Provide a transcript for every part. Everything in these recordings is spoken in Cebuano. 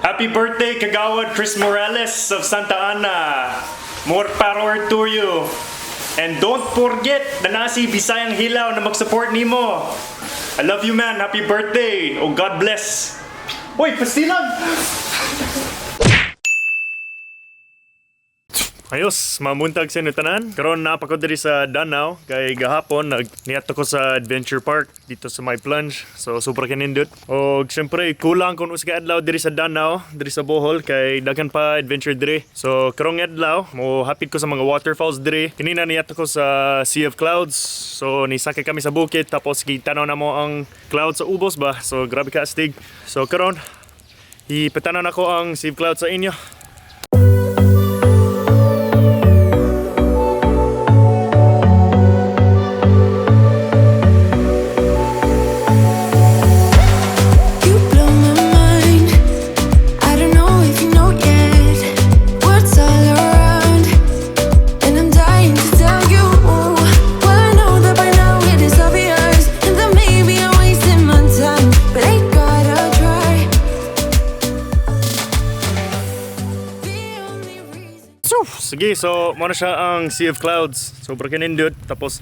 Happy birthday, Kagawad Chris Morales of Santa Ana. More power to you. And don't forget na nasi Bisayang Hilaw na mag-support nimo. I love you, man. Happy birthday. Oh, God bless. Uy, pastilan! Ayos, mamuntag sa inyo tanan. Karon naa pa ko diri sa Danau kay gahapon nagniadto ko sa Adventure Park dito sa may plunge. So super kanindot. Og syempre kulang kung usa ka adlaw diri sa Danau, diri sa Bohol kay daghan pa adventure diri. So karong adlaw mo hapit ko sa mga waterfalls diri. Kanina niadto ko sa Sea of Clouds. So nisakay kami sa bukid tapos gitanaw namo ang clouds sa ubos ba. So grabe ka astig. So karon ipatanaw nako ang Sea of Clouds sa inyo. You blow my mind. I don't know if you know yet. What's all around, and I'm dying to tell you. Well, I know that by now it is obvious, and that maybe I'm wasting my time, but I gotta try. The only reason. So, sige, so mao na siya ang Sea of Clouds. Sobra kanindot. Tapos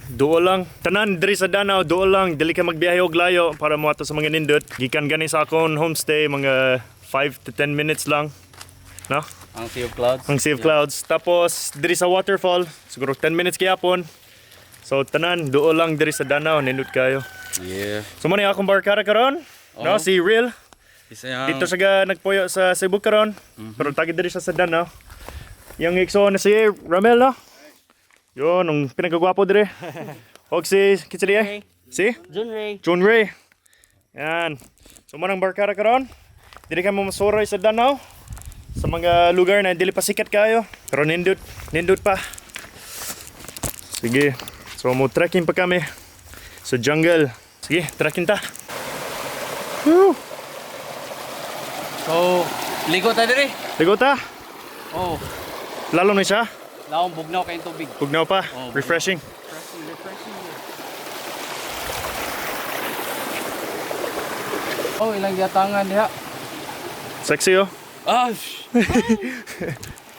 duol lang. Tanan diri sa Danau, duol lang. Dili ka magbiyahe og layo para moadto sa mga nindot. Gikan gani sa akong homestay mga 5 to 10 minutes lang. No? Ang Sea of Clouds. Ang Sea of Clouds. Tapos diri sa waterfall, siguro 10 minutes gihapon. So tanan duol lang diri sa Danau, nindot kayo. Yeah. So mao ni akong barkada karon. No, Oo. si Real. Isa yung. Dito siya ga nagpuyo sa Cebu karon. Pero tagi diri siya sa Danau. Yung igsoon na si Ramel, no? Yun, ang pinagkagwapo dire. Og si kinsa diay? Si? John Ray. John Ray. Yan. So manang barkada karon. Dili ka mo masuroy sa Danau. Sa mga lugar na dili pa sikat kayo. Pero nindot, nindot pa. Sige. So mo trekking pa kami sa jungle. Sige, trekking ta. Woo! So, ligo ta diri. Ligo ta. Oh, Lalo na siya. laong bugnaw kayong tubig. Bugnaw pa. Oh, Refreshing. Refreshing, refreshing. Oh, ilang giatangan diha. Sexy, oh. Ah,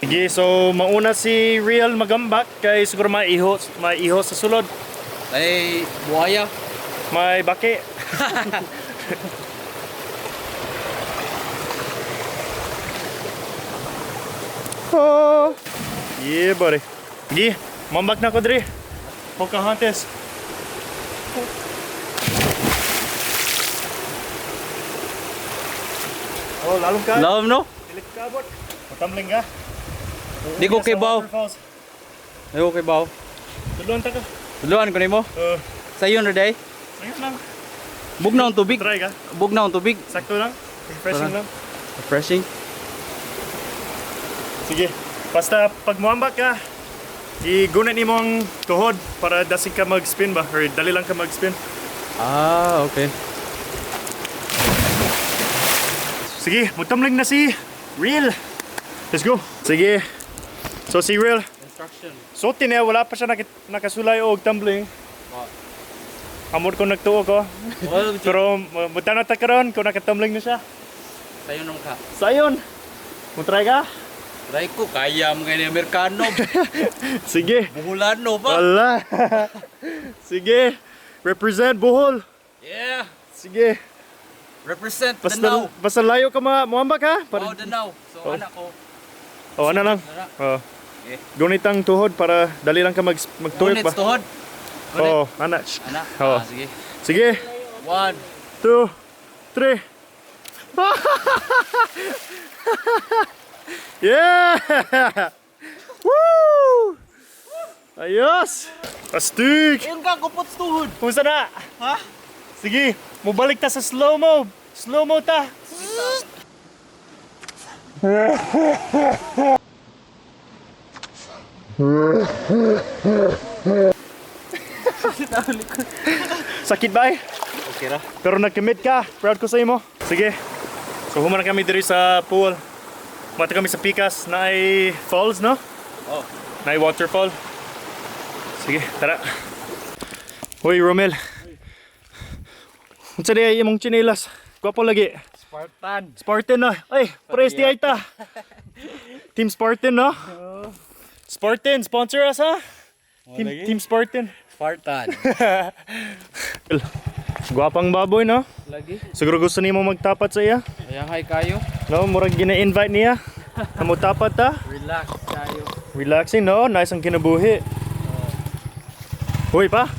Sige, so mauna si Real magambak kay siguro maiho, maiho sa sulod. Ay, buhaya. May baki. Oh. Yeah, buddy. Sige, mambak na ko diri. Pocahontas. Oh, lalong ka. Love no? Dili ka kabot. Matambling ka. Di ko kibaw. Waterfalls. Di ko kibaw. Tudluan ta ka. Tudluan ko nimo. Uh, Sayon ra day. Ayun lang. Bugnaw ang tubig. Try ka. Bugnaw ang tubig. Sakto lang. Refreshing Tara. lang. Refreshing. Sige. Basta pag muambak ka, iguna nimo ang tuhod para dasig ka mag-spin ba or dali lang ka mag-spin. Ah, okay. Sige, mutamling na si Real. Let's go. Sige. So si Real, Instruction. so niya wala pa siya nakasulay og tumbling. Amor ko nagtuo ko. Well, Pero mutanaw ta karon kung nakatumbling na siya. sayon naman ka. Sayon. Mutry ka? Try ko kaya mo ni Amerikano. Sige. Buhulano ba? Wala. Sige. Represent Bohol. Yeah. Sige. Represent Basta, Danau. basta layo ka ma muambak ha. Para, Oh, Danau. So, Oh. anak ko. Oh, ano lang. Tara. Oh. Okay. Gunitang tuhod para dali lang ka magtuyok Gunit ba. tuhod. Gunit. Oh, ana. Anak. Oh. Ah, sige. Sige. One. 2, 3. Yeah! Woo! Ayos! Astig! Ayun ka, kupot sa tuhod. Kumusta na? Ha? Sige, mubalik ta sa slow-mo. Slow-mo ta. Sakit ba eh? Okay ra. Pero nag-commit ka. Proud ko sa imo. Sige. So human na kami diri sa pool. Mata kami sa Pikas na ay falls, no? Oh. Na ay waterfall. Sige, tara. Hoy, Romel. Unsa di ay imong tsinelas? Gwapo lagi. Spartan. Spartan na. Ay, pres di ay ta. Team Spartan no? Spartan, sponsor us ha? Team Spartan. Spartan. Gwapang baboy no? Lagi. Siguro gusto nimo magtapat sa iya? Ayahay kayo. No, murag gina-invite niya. Amo tapat ta. Relax kayo. Relaxing no, nice ang kinabuhi. Uy pa.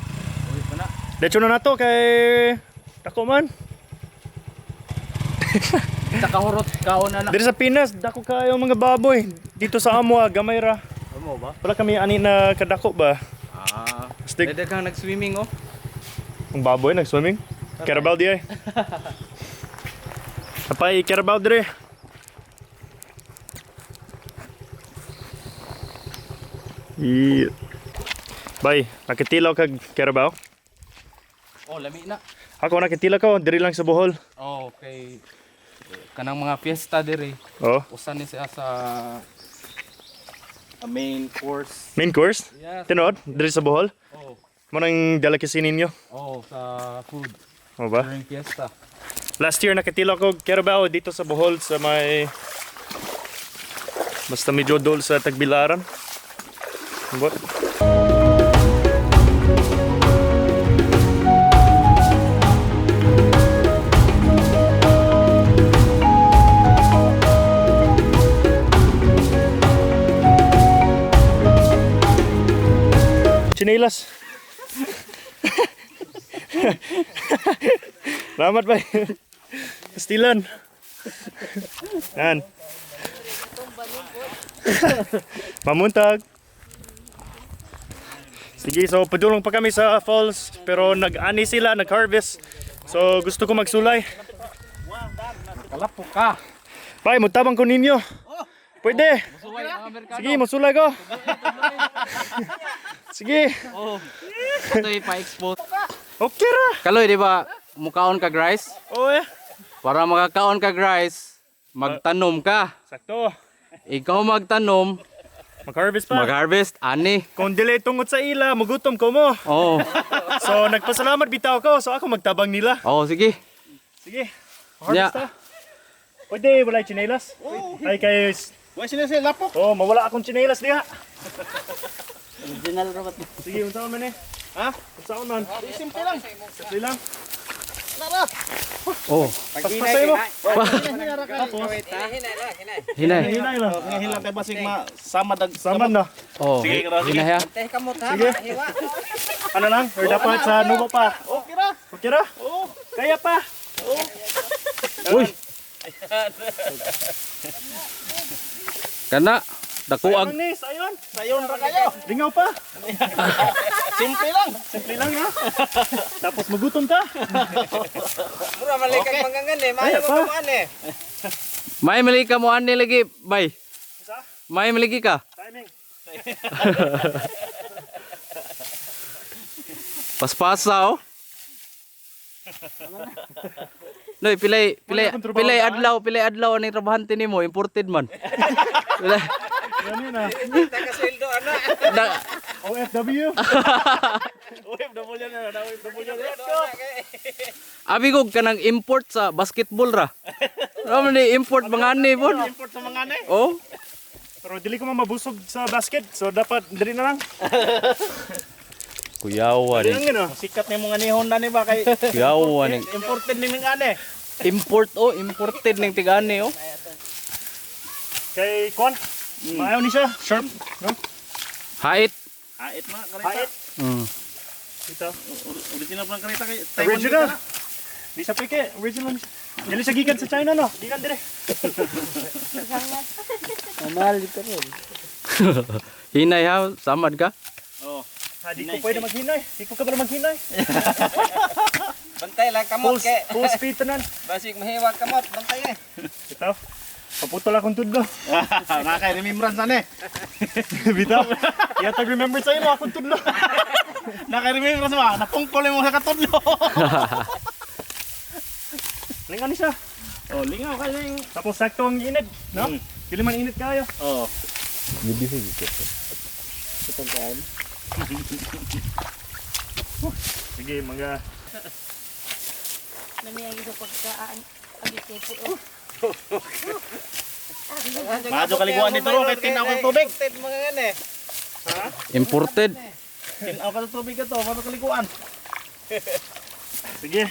Uy pa na. Diretso na nato kay dako man. Sa kahurot kaon na na. Diri sa Pinas, dako kayo mga baboy. Dito sa Amwa, gamay ra. Amo ba? Wala kami ani na kadako ba? Ah. Stick. Dede kang nag-swimming oh. Ang baboy nag-swimming. Carabao di ay. Apay Carabao dire. Yeah. Bay, nakitilaw kag Carabao? Oh, lami na. Ako nakitilaw ko diri lang sa Bohol. Oh, okay. Kanang mga fiesta dire. Oh, Usan ni siya sa a main course. main course. Yes. Tinod, diri sa Bohol. Oh, Mo nang delicacy ninyo. oh, sa food O ba? during fiesta. Last year nakatila ko Carabao dito sa Bohol sa may basta medyo dol sa Tagbilaran. What? Chinelas. Salamat bay. Pastilan. Yan. Mamuntag. Sige, so padulong pa kami sa falls pero nag-ani sila, nag-harvest. So gusto ko magsulay. Kalapo ka. Bay, mutabang ko ninyo. Pwede. Suway ang Amerikano. Sige, masulay ko. Sige. Oh. Ito ipa-expose. Okay ra. Kaloy, di ba? Mukaon kag rice? Oo eh. Para makakaon kag rice, magtanom ka. Sakto. Ikaw magtanom, Mag-harvest pa. mag-harvest, ani. Kung dili tungod sa ila, magutom ko mo. Oh. So nagpasalamat bitaw ko, so ako magtabang nila. Oh, sige. Sige. Harvest Nya. ta. Pwede, wala yung tsinelas. Ay, kay... Wala sila sila lapok. Oh, mawala akong tsinelas diha. Original robot. Sige, unsaon man eh? Ha? Unsaon man? Simple lang. Simple lang. Oh, Paspasay mo. hinay. Hinay lang. Ngayon lang tayo basig ma sama dag Saman na. Oh, Sige, grabe. hinay ha. Sige. Ano lang? Or dapat sa nubo pa. Okay ra. Okay ra? Oo. Kaya pa. Uy. Kana, dakuag. Ayun ni, sayon. Sayon ra kayo. Lingaw pa. Simple lang. Simple lang ha. Tapos magutom ta. Mura man kag mangangan eh. Kaya Maayo pa. mo kuan eh. May mali ka mo ani lagi, bay. Isa? May maligi ka. Timing. Paspasa oh. Noy, pilay pilay Wala akong trabaho pilay daan. adlaw, pilay adlaw aning trabahante nimo, imported man. Pilay, Yan yun ah. Taga sweldo ana. da, OFW. OFW na, OFW na. abi ko kanang import sa basketball ra. Ano man ni import mga ani pod. Import sa mga ane. Oh. Pero dili ko man mabusog sa basket. So dapat dili na lang. Kuyawa Dili lang yun ah. Sikat ni mga ni Honda ni ba kay Kuyawa ni. imported ni mga ane. Import oh, imported ning tigani oh. Kay Kwan. Maayaw ni siya. Sharp. No? Hait. Ait ma kareta. Hait. Ito. Original pa ang kareta kay Original. Di sa peke. Original. Dili siya gikan sa China no. Gikan dire. Hinay ha, samad ka. Oh. Ha, di ko pwede maghinay. Di ko kabalo maghinay. Bantay lang Full, kamot kay. full speed tanan. Basig mahiwag kamot, bantay eh. Ito. Paputol akong tudlo. Na kay remembrance ane. Bitaw. Yatag remember sa imo akong tudlo. Na kay remembrance ba? Napungkol mo sa katudlo. Lingaw ni siya. Oh, lingaw kay ning. Tapos sakto ang init, no? Dili man init kayo. Oh. Sige, mga Lamig sa pagkaan. Maadyo kaliguan dito ro kay tinaw kang tubig. Imported mga nga eh. Imported. Tinaw ka sa tubig ato, maadyo kaliguan. Sige.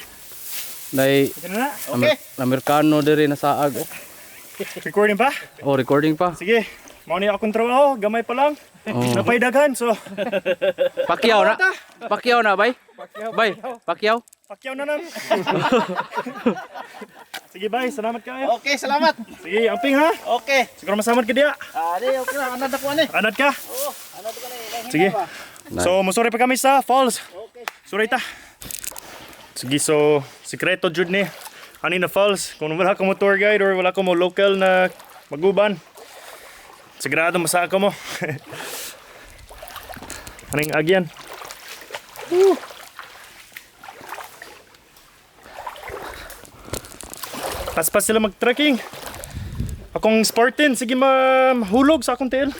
Nay Ito na na. Okay. Amerikano diri na saag. Oh. Recording pa? Oh, recording pa. Sige. Mao ni akong trabaho, gamay pa lang. Oh. Napay daghan so Pakyaw na. Pakyaw na, bay. Bay, pakyaw. pakyaw na lang. Sige, bye. Salamat kayo. Okay, salamat. Sige, amping ha. Okay. Siguro masamad ka diya. Ah, di okay lang anad ako ani. Anad ka? Sige. So, musuri pa kami sa falls. Okay. Suray ta. Sige, so, sikreto jud ni. Ani na falls. Kung wala ka mo tour guide or wala ka mo local na maguban, sigurado masaka mo. Aning agyan. Woo! Paspas sila mag-trekking. Akong Spartan, sige mahulog sa akong tiil.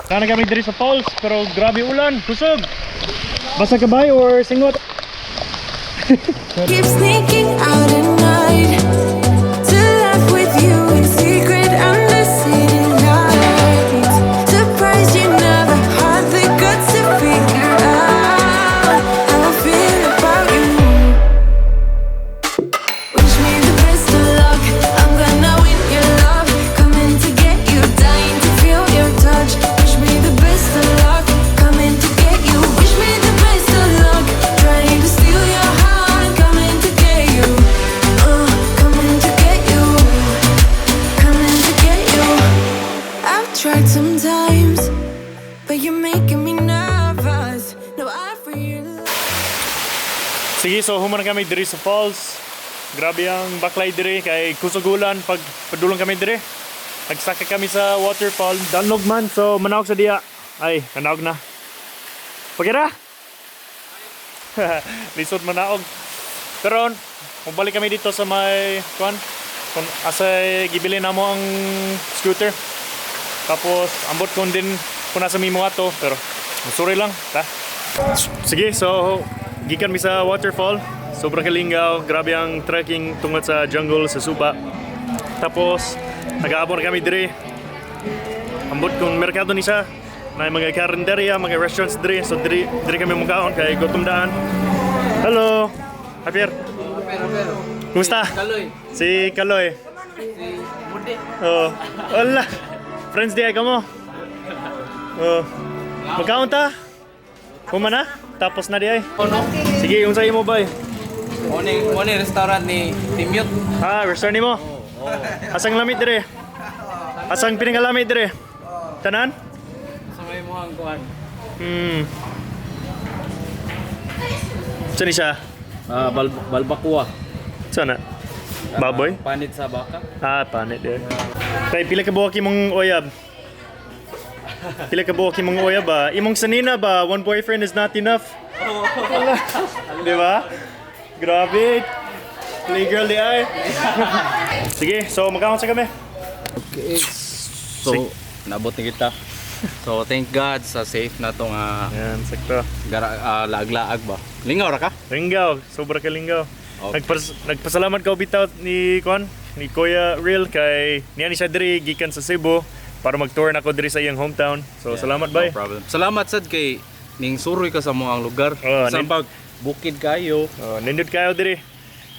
Sana kami diri sa falls, pero grabe ulan, kusog. Basa ka ba or singot? Keep sneaking out at night to laugh with you in secret under city lights. Surprised you never had the guts to figure out how I feel about you. Wish me the best of luck. I'm gonna win your love. Coming to get you, dying to feel your touch. Wish me the best of luck. Coming to get you. Wish me the best of luck. Trying to steal your heart. Coming to get you. Coming to get you. Coming to get you. I've tried sometimes, but you're making me nervous. Now I realize. Sige, so human kami diri sa falls. Grabe ang baklay diri kay kusog ulan pag padulong kami diri. Nagsaka kami sa waterfall, danlog man so manaog sa diya. Ay, manaog na. Pagira. Lisod manaog. Pero mubalik kami dito sa may kuan kung asay gibili na mo ang scooter. Tapos ambot kon din kung nasa mimo ato pero musuri lang ta. Sige, so gikan mi sa waterfall. Sobrang kalingaw, grabe ang trekking tungod sa jungle sa Suba. Tapos nag-aabot kami diri. Ambot kung merkado ni siya. May mga karinderya, mga restaurants diri. So diri diri kami mukaon kay gutom daan. Hello. Javier. Kumusta? Kaloy. Si Kaloy. Si Budi. Oh. Hola. Friends di ay kamo. Oh. Magkaon ta? Human na? Tapos na di ay. Ono? Sige, yung sa imo bay. Oni oni restaurant ni Timyot. Ah, restaurant nimo. Asang lamit dire? Asang pinakalamit dire? Tanan? Sa may muhang kuan. Saan ni siya? Ah, balbakua. Saan na? Baboy? Panit sa baka. Ah, panit dire. Tay, pila ka buhok imong oyab? Pila ka buhok imong oyab ba? Imong sanina ba? One boyfriend is not enough. Wala. Di ba? Grabe. Playgirl di ay. Sige, so magkaon sa kami. Okay. So, naabot ni kita. So, thank God sa safe na tong Yan, sakto. Laag-laag ba. Lingaw ra ka? Lingaw, sobra ka lingaw. Okay. Nagpasalamat ko bitaw ni Kwan, ni Kuya Real kay niya ni siya diri gikan sa Cebu para mag-tour na ko diri sa iyang hometown. So salamat bay. No problem. Salamat sad kay ning suroy ka sa mo ang lugar. Oh, sa pag bukid kayo. Oh, nindot kayo diri.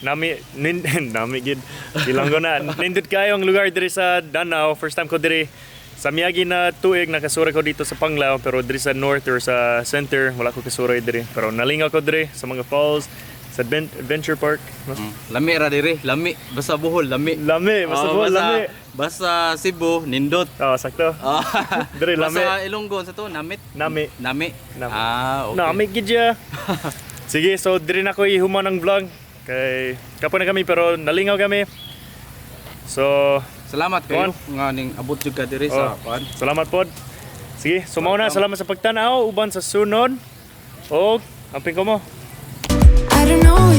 Nami nin, nami gid. Bilanggo na. Nindot kayo ang lugar diri sa Danao. First time ko diri sa Miyagi na tuig nakasura ko dito sa Panglao pero diri sa north or sa center wala ko kasuray diri. Pero nalingaw ko diri sa mga falls, sa adventure park. No? Lami ra diri, lami basta Bohol, lami. Lami, basta Oh, Bohol, lami. Basta Cebu, nindot. Oh, sakto. Ah, Diri, lami. Basta Ilonggo sa to, namit. Nami. Nami. Nami. Ah, okay. Nami gid ya. Sige, so diri na ko ihuman ang vlog kay kapoy na kami pero nalingaw kami. So, Salamat kayo nga ning abot jud ka diri sa Oh. kuan. Salamat pod. Sige, so mao na, salamat sa pagtan-aw uban sa sunod. Og amping ko mo. I don't know.